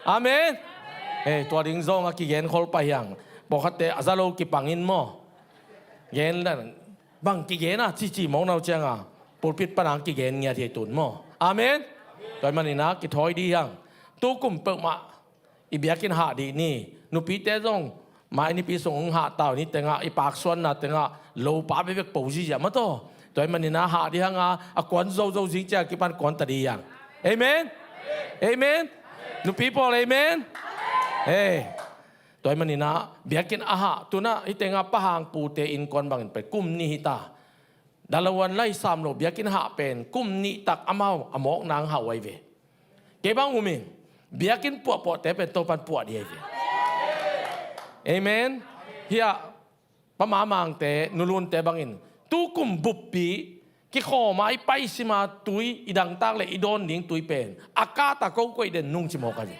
Amen. Hei, tua ding zong a kigen khol pah hiang. Pawlkhatte a za lo kipangin maw. Gen dan bang kigen a cici mawk nau cianga pulpit pana kigen ngiat hi tun maw. Amen. Tua hi manina kithawi dih hiang. Tu kum peuhmah i biakinn hah dih ni. Nupite zong mai nipi sung hong hah tau ni tengah i paksuanna tengah lopa bebek po zizia mataw. Tua hi manina hah dih hianga a kuan zozo zing cia kipan kuan ta dih hiang. Amen. Amen. Nupi pawl amen. Hei. Tua hi manina biakinn a hah tuna hi tengah pahang pute innkuan bangin pen kum nih hi ta. Dalawan laisam lo biakinn hah pen kum nih tak amau a mawk nang hah uai ve. Kei bang umin biakinn puahpuahte pen Topan puah dih ai ve. Amen. Hiah pamamangte nulunte bangin tu kum buppi kikhawma i paisima tui i dangtak le i dawn ding tui pen a kata ko koih den nung ci mawk ai ve.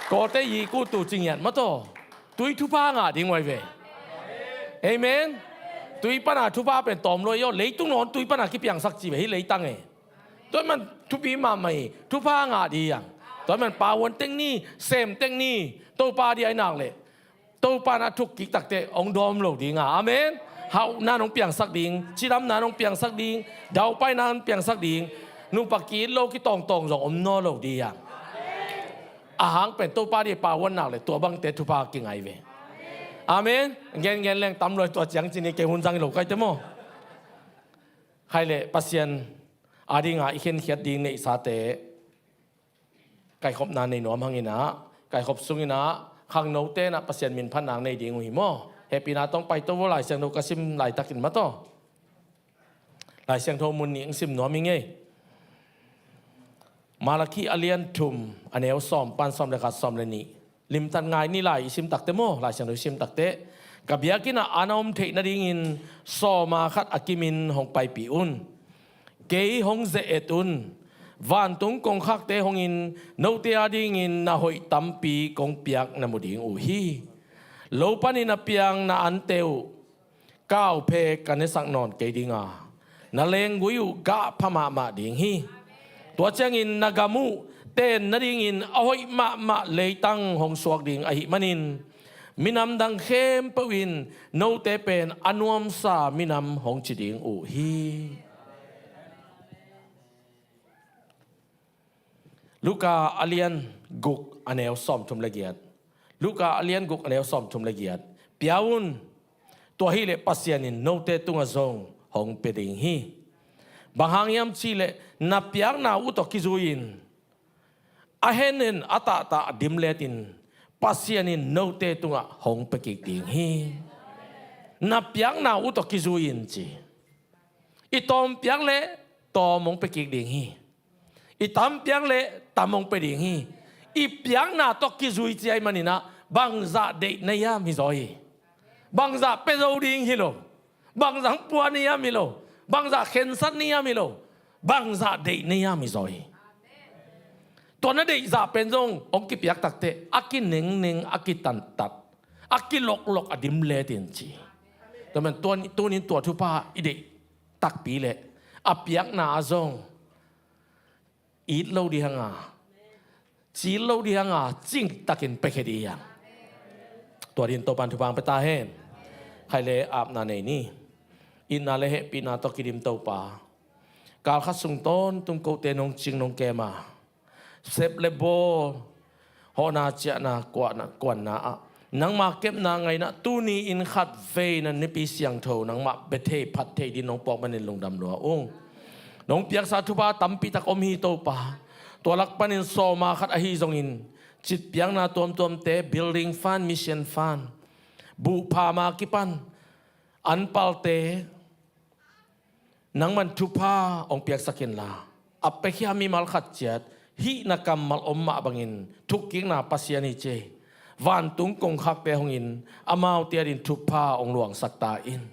Kawte yi kutu cingiat mataw. Tui thupha ngah ding uai ve. Amen. Tui pana thupha pen tawm lo i aw leitung nawn tui pana kipiangsak ci ve hi leitang e. Tua man thupi mahmah hi thupha ngah dih hiang. Tua man pawan tek ni sem tek ni Topa dih ai nak leh Topa na thuk kik takte hong dawm lo dinga. Amen. Hauhna nong piangsak ding cidamna nong piangsak ding daupaina nong piangsak ding nupa ki it lo kitawngtawng zong om naw lo dih hiang. A hang pen Topa dih pawan nak le tua bangte thupha kingai ve. Amen. Gengen leng tam luai tua ciang cini kei hun zang lo kaite maw. Khai le Pasian a dinga i khenkhiat ding neihsate kaikhopna nei nuam hanginah kaikhop sunginah khangnote inah Pasian min phatna nei ding uh hi maw. Hehpihna tawng paito vo Lai Siangtho ka sim laitakin mataw. Lai Siangtho mun nih ang sim nuam hi ngei. Malakhi a lian thum a neu sawm pan sawm le khat sawm le nih. Limtat ngai ni lai i sim takte maw Lai Siangtho i sim takte. Ka biakinn ah an a om theih nadingin sawma khat a kimin hong paipih un. Kei hong ze-et un. Vantung kongkhakte hongin note a dingin na hoih tampi kong piak na mu ding uh hi. Lo panin a piang na ante uh. Kau phe ka nesak nawn kei dinga na lenggui uh gah pha mahmah ding hi. Tua ciangin na gam uh ten nadingin a hoih mahmah leitang hong suak ding ahih manin minam dang khempeuh in note pen a nuamsa minam hong ci ding uh hi. Luka a lian guk a neu sawmthum le giat. Luka a lian guk a neu sawmthum le giat. Pia un. Tua hileh Pasian in note tungah zong hong pia ding hi. Bang hang hiam cihleh na piakna uh tawh kizui-in a hennen a tahtah a dimletin Pasian in note tungah hong pia kik ding hi. Na piakna uh tawh kizui-in ci. I tawm piak leh tawm hong pia kik ding hi. I tam piak leh tam hong pia ding hi. I piakna tawh kizui ci ahih maninah bangzah deih na hiam hi zaw hi. Bangzah pia zo ding hi lo. Bangzah hong pua na hiam hi lo. Bangzah khensat na hiam hi lo. Bangzah deih na hiam hi zaw hi. Tua na deihzah pen zong hong kipiak takte a kinengneng a kitanttat a kiloklok a dimletin ci. Tua man tunin tua thupha i deih takpi leh a piakna ah zong it lo dih hanga cil lo dih hanga cingtakin pekhia dih hiang. Tua din Topan thupha ang pia ta hen. Khai le apna nei ni. Itna le hehpihna tawh kidim Topa, kalkhat sung tawntung kote nong cing nong kema sep le bawl hawhna ciahna kuahna kuanna ah nangma kepna ngaina tuni in khat veina nipi siangtho nangmah bethei phatthei din nong puak manin lungdam lua ung. Nong piaksa thupha tampitak om hi Topa. Tua lak panin sawma khat ahi zongin citpiakna tuamtuamte building fund, mission fund, buhphama kipan anpalte nangman thupha hong piaksak inla a piakhia mimal khat ciat hihna kammal om mah bangin thukkikna Pasian hi ci. Vantung kongkhakte hongin amaute adin thupha hong luangsak ta in.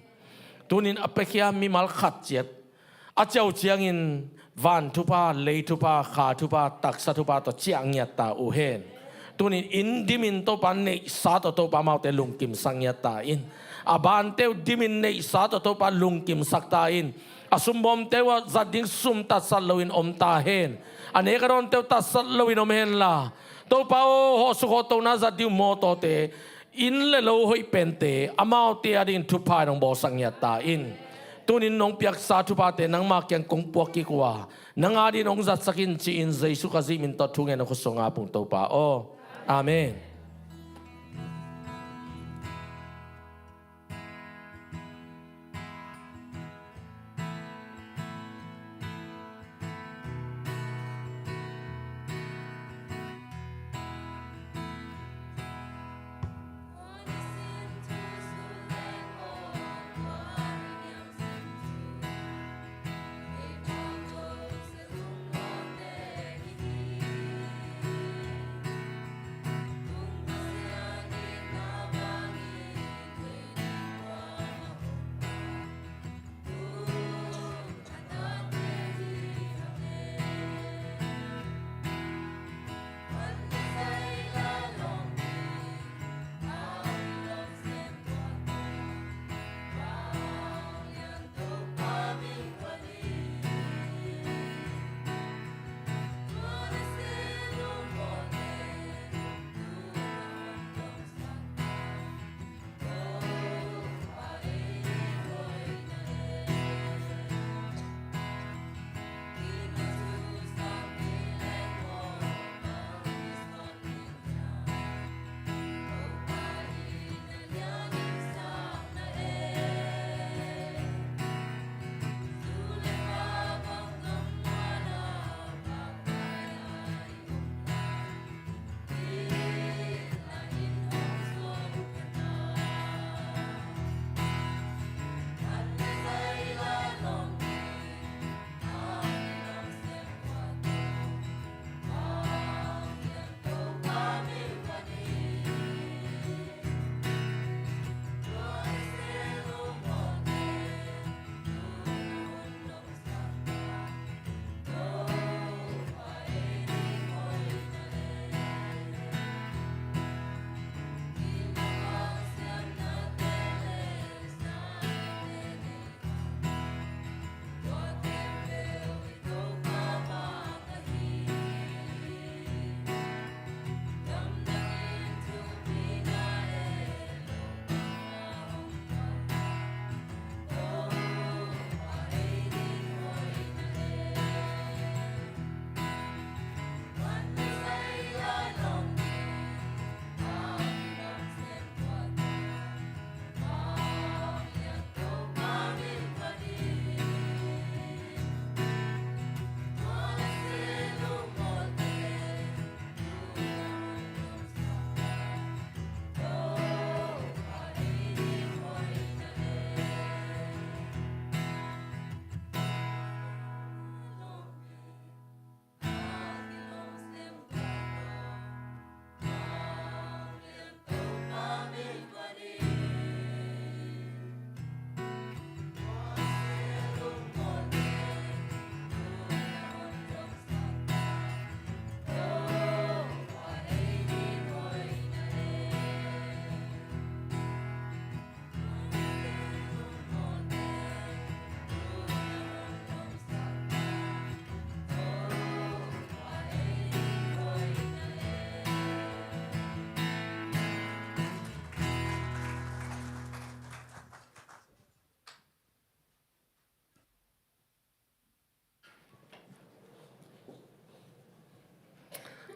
Tunin a piakhia mimal khat ciat a ciau ciangin van thupha, lei thupha, kha thupha, taksa thupha tawh ciah ngiat ta uh hen. Tunin inn dimin Topa neihsa tawh Topa amaute lungkimsak ngiat ta in. A bante uh dimin neihsa tawh Topa lungkimsak ta in. A sumbawmte uh ah zat ding sum tatsat loin om ta hen. A nek a dawnte uh tatsat loin om henla, Topa aw, hawhsuk hawhtona zat ding uh mawtawte, inn le lo hoih pente, amaute adingin thupha in hong bawlsak ngiat ta in. Tunin nong piaksa thuphate nangma kiang kong puak kik uh a, nang adingin hong zatsak in ci-in Jesu Khazih min tawh thu ngen a khut sung a pung Topa aw. Amen.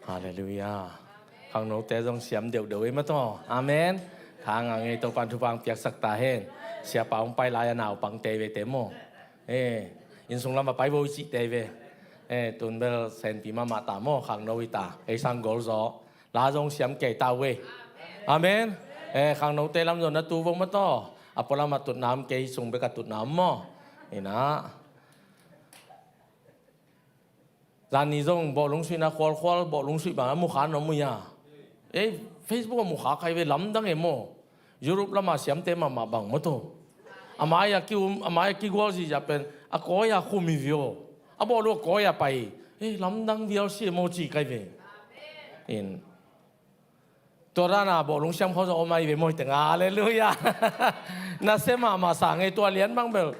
Halleluiah. Khangnote zong siam deuhdeuh ei mataw. Amen. Khang a ngei Topan thupha piaksak ta hen. Siapa hong pai lai a naupangte vete maw. Eh, innsung lam a pai vo i cihte ve. Eh, tun bel senpi mahmah ta maw, khangno i ta. Ei sang gol zaw. La zong siam kei ta uh ei. Amen. Eh, khangnote lam zong na tu vo mataw. A pualam a tutna om kei, sung bek a tutna om maw. Ina. Zani zong bawhlung suihna khualkhual, bawhlung suih bang a mukha na om uh ia. Ei, Facebook a mukha khai ve, lamdang e maw. Europe lama siamte mahmah bang maw to. A mai a ki-um, a mai a kigual zihziah pen a kawi a khum hi vio. A bawhlung a kawi a pai. Ei, lamdang vial si e maw ci khai ve. In. Tua dana bawhlung siam khawng zong om ahi ve maw hi teng a. Halleluiah. Nasia mahmah sa ngei tua lian bang bel.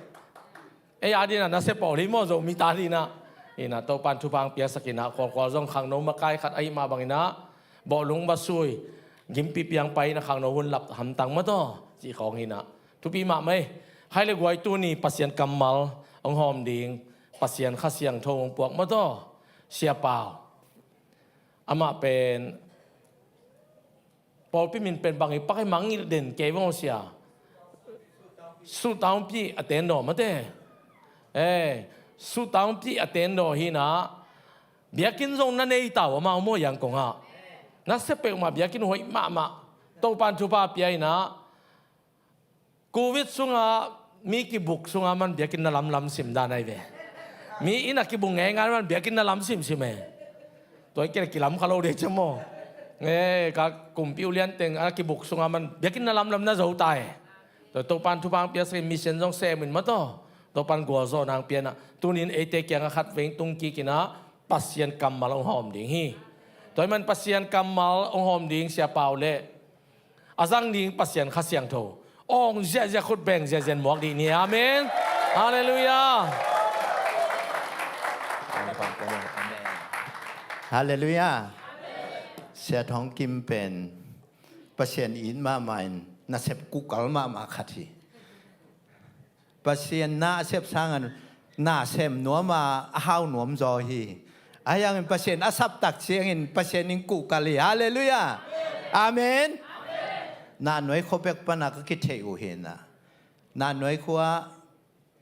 Ei a dina nasia pawl hi maw Zomi ta dina. Ina Topan thupha ang piasak ina khualkhual zong khangno makai khat ahi mah bang ina bawhlung va sui gimpi piang pai ina khangno hun lap hamtang maw taw cih khawng ina thupi mahmah hi. Khai le guai tuni Pasian kammal hong hawm ding Pasian Kha Siangtho hong puak maw taw Sia Pau. Amah pen pawlpi min pen bang hi pak hi mangngilh den kei bang aw sia. Sutaungpi a tendaw mate. Eh, sutaungpi a tendaw hi na biakinn zong na nei tau amau maw Yangon ah. Nasia peuhmah biakinn hoih mahmah. Topan thupha pia hi na Covid sunga mi kibuk sunga man biakinn na lamlam sim dan ahi ve. Mi inn a kibuk ngeingai man biakinn na lam simsim e. Tua i kile kilam kha lo dei cia maw. E ka kumpi ulian teng a kibuk sunga man biakinn na lamlam na zo ta e. Tua Topan thupha ang piasak in mission zong sem in maw taw. Topan gualzawhna ang piana tunin eite kianga khat veng tung kikina Pasian kammal hong hawm ding hi. Tua i man Pasian kammal hong hawm ding Sia Pau le a zang ding Pasian Kha Siangtho awng ziahziah khut beng ziahziah muak dih ni. Amen. Halleluiah. Halleluiah. Sia Thawng Kim pen Pasian it mahmah in nasep kukal mahmah khat hi. Pasian na a sep sangin na sem nuam a a hau nuam zaw hi. Ahi hangin Pasian a saptak ciangin Pasian in kuhkal hi. Halleluiah. Amen. Na nuai khua bek pana ka kitheih uh hi na. Na nuai khua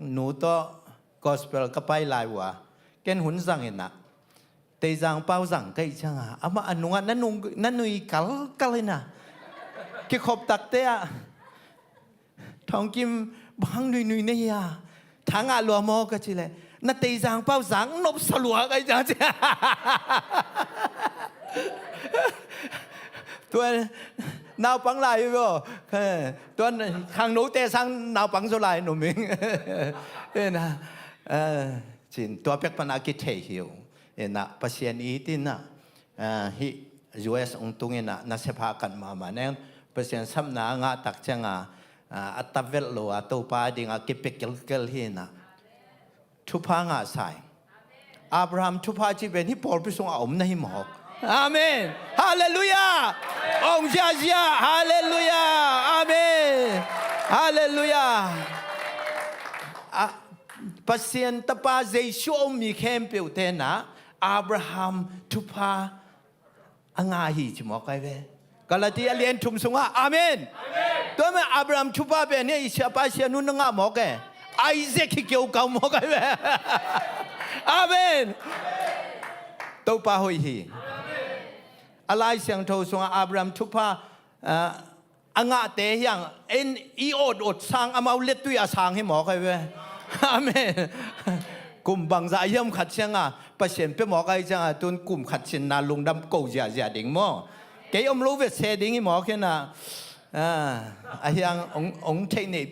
nu tawh gospel ka pai lai uh a ken hun zang hi na. Teizang pau zang ka hih cianga amah a nungah na nung na nui kalkal hi na. Kikhop takte ah Thawng Kim bang nuinui na hi a thangah lua maw ka ci leh na Teizang pau zang nopsa lua ka hih cianga ci. Tua naupang lai hi bo. Tua khangnote sang naupang zaw lai numing. Ena cin tua pek pana kithei hi uh. Ena Pasian it ina hih U S ong tung ina nasep hakan mahmah neng Pasian sapna a ngah tak cianga a tavelh lo a Topa dinga kipia kelkel hi ina thupha ngah sai. Abraham thupha cih pen hih pawlpi sungah a om na hi mawk. Amen. Halleluiah. Ong ziahziah. Halleluiah. Amen. Halleluiah. Pasian tapa Jesu a um mi khempeuh tena Abraham thupha a ngah hi ci mawk ai ve. Galati a lian thum sungah amen. Tua mah Abraham thupha pen hi a i siapa sianu na ngah mawk e. Isaac hi keu kau mawk ai ve. Amen. Topa hoih hi. A Lai Siangtho sungah Abraham thupha a ngahte hiang en i awt awt sang amau lettui a sang hi mawk ai ve. Amen. Kum bangzah hiam khat sianga Pasian pia mawk ai cianga tun kum khat sinna lungdam ko ziahziah ding maw? Kei om lo vet se ding hi mawk hina a hiang ong theih neih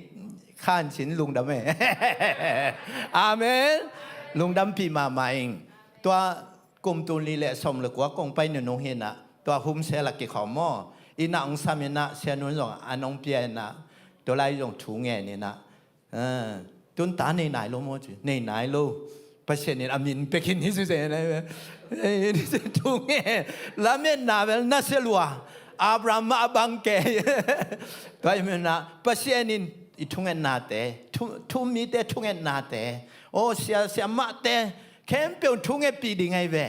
khan sin lungdam e. Amen. Lungdampih mahmah ing. Tua kum tul nih le sawm le kua kong pai nunung hi inah tua humsel a kikhawm maw? Inah hong sam inah sianun zong an hong pia inah tua lai zong thu ngen inah tun ta nei nai lo maw ci? Nei nai lo. Pasian in a min pekin hi suse nai ve. Thu ngen lametna bel na sia lua. Abraham mah a bang kei. Tua hi inah Pasian in i thungetnate thu mite thungetnate aw sia sia mahte khempeuh thungetpih ding ahi ve.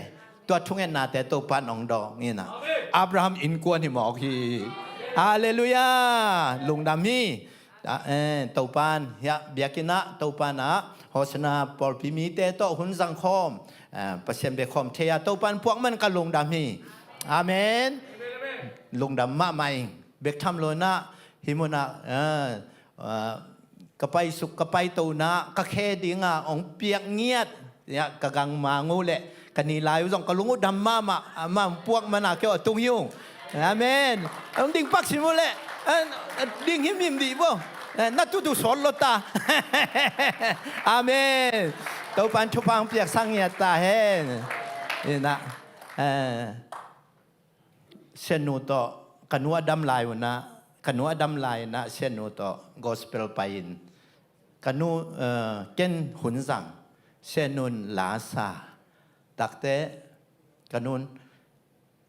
Tua thungetnate Topan hong dawng inah Abraham innkuan hi mawk hi. Halleluiah. Lungdam hi. Topan hiah biakinn ah Topan ah Hosanna pawlpi mite tawh hun zangkhawm Pasian bekhawm thei-a Topan puak man ka lungdam hi. Amen. Lungdam mahmah ing. Bek tham lo inah hih munah ka paisuk ka paito inah ka khe dinga hong piak ngiat ka gangmang uh le ka ni lai uh zong ka lung uh dam mahmah. Amah puak mana keu a tung hi ung. Amen. Hong ding pak sim uh le ding himhim dih bo. Na tutu sawt lo ta. Amen. Topan thupha hong piaksak ngiat ta hen. Inah sianu tawh Ka nu a dam lai unah, ka nu a dam lai inah Sianu tawh gospel pai-in ka nu, eh, ken hun zang, Sianun la sa. Takte ka nun,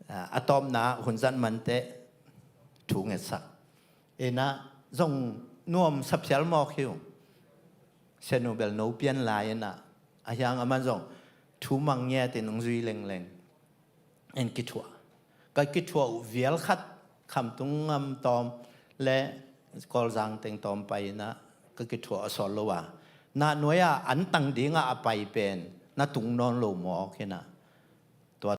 eh, a tawpna hun zat manteh thu ngetsak. Inah zong nuam sapsial mawk hi uh. Sianu bel no pian lai inah a hiang aman zong thu mang ngiatin hong zui lengleng. En kithuah. Ka kithuah uh vial khat Khamtung ngam tawm le Kawlzang teng tawm pai inah ka kithuah a sawt lo a. Na nuai-ah an tang dingah a pai pen na tung nawn lo mawk inah.